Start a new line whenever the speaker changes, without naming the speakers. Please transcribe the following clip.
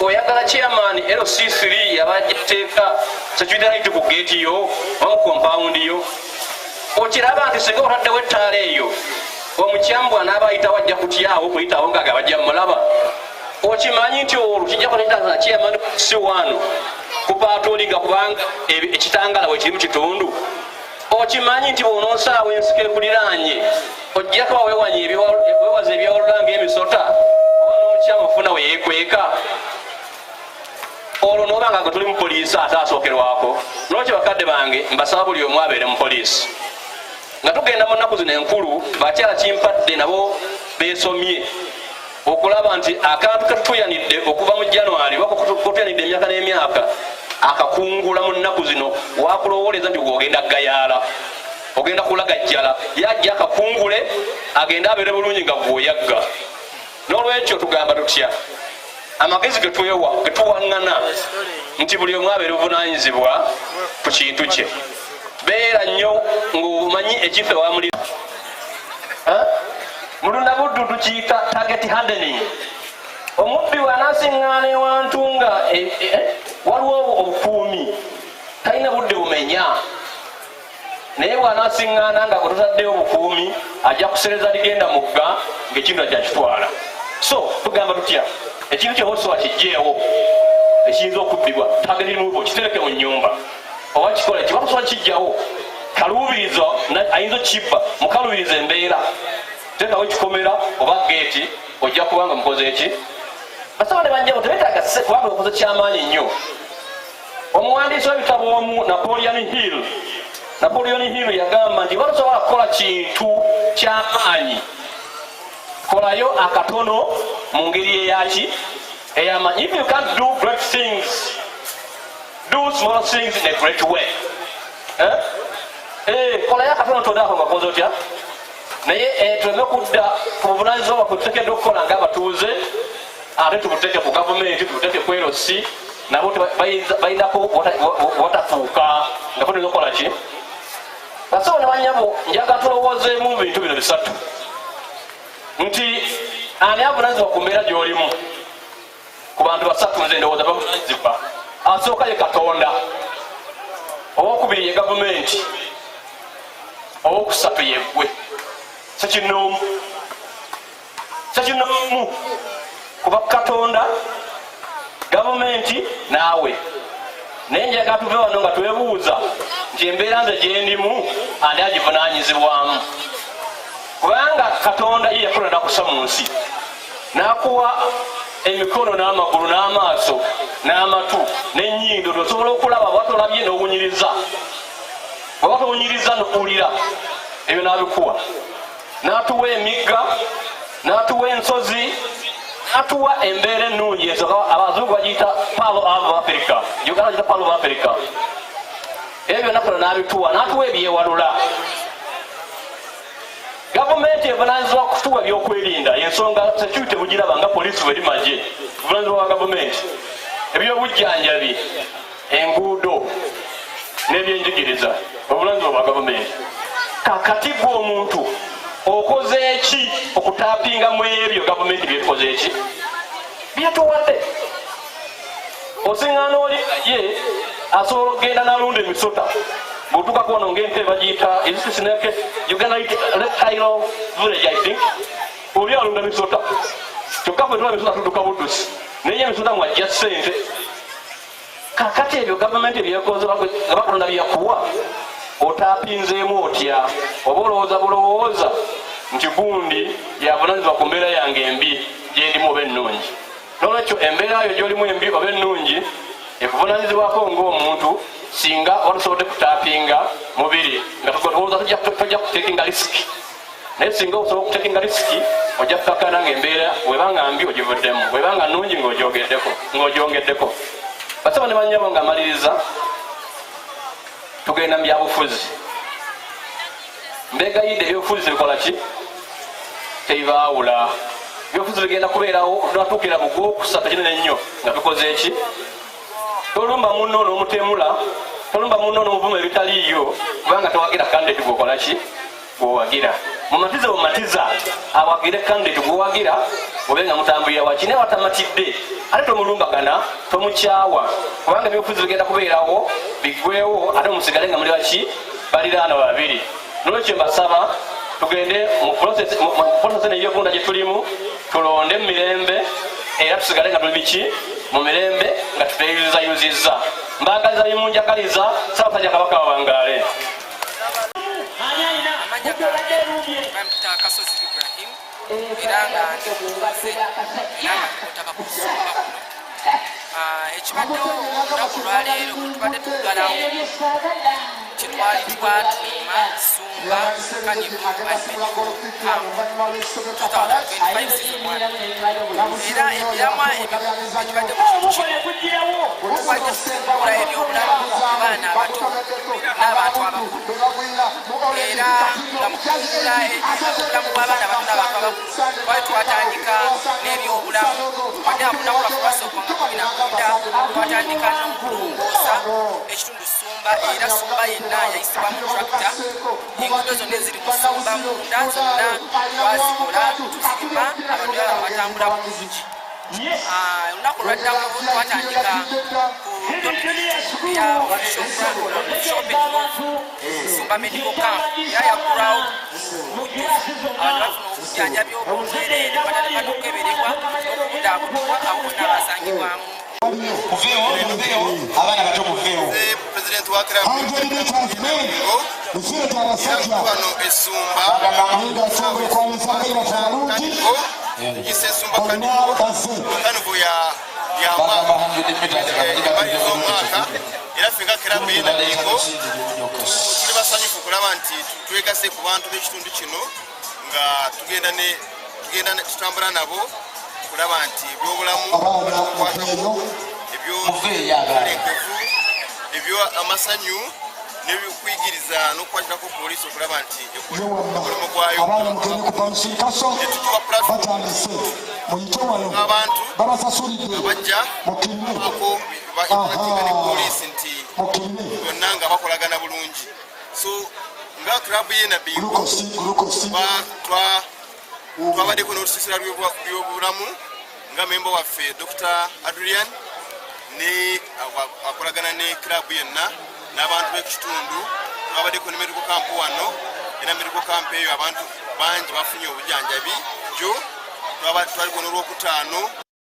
Oyagala chairman LC3 yabajja teeka security light ku geeti yo oba ku compound yo? Okiraba nti singa otaddewo ettaala eyo, omukyambwa anaaba ayitawo ajja kutyawo okuyitawo nga gabajja mulaba? Okimanyi nti olwo kijja kuleeta chairman C1 ku patrollinga, kubanga ekitangala wekiri mu kitundu? Okimanyi nti bw'onoosaawa ensiko ekuliraanye, ojjako wewaza ebyawalula ng'emisota, oba n'omukyamu ofuna we yeekweka? Olwo noba nga gwe tuli mu poliisi ate asookerwako. Nolwekyo, bakadde bange, mbasaba buli omu abeere mu poliisi. Nga tugenda mu nnaku zino enkulu, bakyala kimpadde nabo beesomye okulaba nti akantu ketutuyanidde okuva mu January, kutuyanidde emyaka n'emyaka, akakungula mu nnaku zino. Wakulowooleza nti ogenda gayaala, ogenda kulagajjala, yajja akakungule agende abeere bulungi nga gweoyagga. N'olwekyo tugamba tutya? Amagezi getwewa, getuwaŋŋana nti buli omu abeere buvunanyizibwa ku kintu kye. Beera nnyo ng'omanyi ekifo ewamuli. Mu Lunabuddu tukiyita target hardening. Omubbi bw'anaasiŋŋaana ewantu nga waliwo obukuumi, talina budde bumenya, naye bw'anaasiŋŋaana nga gwe tutaddeyo obukuumi, ajja kusereza ligenda mugga ng'ekintu akyakitwala. So tugamba tutya? Ekintu kyoba kijjeewo ekiyinza okubbibwa, target removal, kitereke mu nyumba oba kikola kiba tosobola kijjawo, kaluubirizo ayinza okukibba, mukaluubiriza embeera, teekawo ekikomera oba geeti, ojja kubanga mukoze eki. Basaba ne banjabo tebetaaga kubanga okoze kyamaanyi nnyo. Omuwandiisi w'ebitabo omu, Napoleon Hill, Napoleon Hill yagamba nti batosobola kukola kintu kyamaanyi, kolayo akatono mu ngeri eyaki eyamaanyi. If you can't do great things, do small things in a great way, eh? Eh, kolayo akatono tonaako nga koze otya. Naye tuleme kudda ku buvunanyizibwa bwaffe tuteekeddwa okukola ng'abatuuze, ate tubuteeke ku gavumenti, tubuteeke ku LC, nabo balinako watatuuka nga tuteza okukola ki. Basawo ne banyabo, njagala tulowoozeemu mu bintu bino bisatu, nti ani avunanyizibwa ku mbeera gy'olimu? Ku bantu basatu nze ndowooza bavunanyizibwa. Asooka ye Katonda, owokubiri ye gavumenti, owokusatu yeggwe sekinoomu. Sekinoomu kuba Katonda, gavumenti naawe. Naye njagala tuve wano nga twebuuza nti embeera nze gyendimu ani agivunanyizibwamu? Kubanga Katonda ye yakola nakusa mu nsi, n'akuwa emikono n'amagulu n'amaaso n'amatu n'ennyindo, tosobola okulaba. Bwaba tolabye n'owunyiriza, bwaba towunyiriza nowulira, ebyo n'abikuwa. N'atuwa emigga, n'atuwa ensozi, n'atuwa embeera ennungi. Ensonga abazungu bagiyita Pearl of Africa, Uganda bagiyita Pearl of Africa. Ebyo byonna kono n'abituwa, n'atuwa ebyewalula. Gavumenti evunanyizibwa kutuwa ebyokwerinda, ensonga security bugiraba nga poliisi bweri magye, buvunanyizibwa bwa gavumenti. Ebyobujjanjabi, enguudo n'ebyenjigiriza, obuvunanyizibwa bwa gavumenti. Kakati gwe omuntu okoze eki okutappinga mu ebyo gavumenti byetukoze eki byetuwadde? Osiŋŋaana oli ye asobola okugenda n'alunda emisota, bw'otuuka kuwano ng'entebe bagiyita ezisisineke Uganda Reptile Village, I think, oli alunda misota. Kyokka ffe tula misota tudduka buddusi, naye emisota mwajja ssente. Kakati ebyo gavumenti ebyekoze nga batonda byakuwa, otappinzeemu otya? Oba olowooza bulowooza nti gundi yavunanyizibwa ku mbeera yange embi gyendimu oba ennungi? Nolwekyo embeera yo gyolimu embi oba ennungi ekuvunanyizibwako ng'omuntu. Singa watusobodde kutappinga mubiri nga tulowooza tojja kutakinga risk, naye singa osobola okutakinga risk, ojja kukakana nga embeera webanga mbi ogivuddemu, webanga nnungi ng'ogyongeddeko. Basaba ne banyabo, nga maliriza, tugenda mu byabufuzi. Mbegayidde, ebyobufuzi bikola ki? Tebibaawula. Ebyobufuzi bigenda kubeerawo tunatuukira mu gwokusatu kinene ennyo nga tukoze eki. Tolumba munno n'omutemula, tolumba munno n'omuvuma ebitaliiyo, kubanga towagira candidate gwokola ki gwowagira. Mumatize bumatiza awagire candidate gwewagira obe nga mutambulira waki, naye watamatidde ate tomulumbagana, tomukyawa, kubanga ebyobufuzi bigenda kubeerawo biggwewo, ate musigale nga muli baki baliraano babiri. Nolwekyo mbasaba tugende mu process neyokulonda gye tulimu, tulonde mu mirembe era tusigale nga tuli biki mu mirembe nga tuteyuzayuzizza. Mbagaliza bimunjagaliza. Ssaabasajja Kabaka wawangaale.
Amanya gange bampita Kasozi Ibrahim, era nga ndi mutuuze era nga ndi mutaka ku Ssumba kuno. Ekibaddewo olunaku olwaleero bwe tubadde tuggalawo kyetwali twatuuma Sumba Carnival and Medical Camp 2025 season 1, era emiramwa egibadde mu kintu kino tubadde tukumbula ebyobulamu mu baana abato n'abantu abakulu, era nga mu kutumbula obulamu bw'abaana abato n'abantu abakulu twali twatandika n'ebyobulamu. Wadde nga lunaku lwaffe lwasooka nga 19, twatandika n'okulongoosa ekitundu Sumba, era Sumba yenna yayisibwamu tractor. Enguudo zonna eziri mu Sumba munda zonna twazikola, tuzirima, abantu baba batambula bulungi. Olunaku olwaddako twatandika ku ya official opening of Sumba Medical Camp, era yaggulwawo mubujjuvu. Abantu bafuna obujjanjabi obwobwereere, batandika n'okukeberebwa n'okubudaabudibwa abo bonna abasangibwamu.
Muveewo, muveewo, abaana bato muveewo.
President wa club
100 meters men, Lufireto abasajja.
Wano esumba
Ninga kwaniza balungi.
Gisa esumba
Bonna bazze.
Carnival ya
Bagamba 100 meters.
Emaliza omwaka, era ffe nga kirabu yenabigo tuli basanyufu okulaba nti twegase ku bantu b'ekitundu kino nga tugenda ne tugenda tutambula nabo kulaba nti ebyobulamu
Abaana muveeyo.
Muveeyo abaana.
Ebyobulenkevu, ebyo amasanyu n'ebyokuyigiriza n'okukwatirako poliisi okulaba nti
Ye wamma.
omulimu gwayo.
Abaana mugende ku bouncing castle.
Netugiwa platform.
Batandise, muyite wano.
Abantu
Babasasulidde.
bajja
Mukirire.
ako bainteractinga ne poliisi nti
Mukirire.
bonna nga bakolagana bulungi. So nga club ye Nabigo
Glucose, glucose.
twabaddeko n'olusiisira lw'ebyobulamu nga memba waffe Dr Adrian ne akolagana ne club yenna n'abantu b'ekitundu. Twabaddeko ne medical camp wano, era medical camp eyo abantu bangi bafunye obujjanjabi. Jo twaliko n'olwokutaano.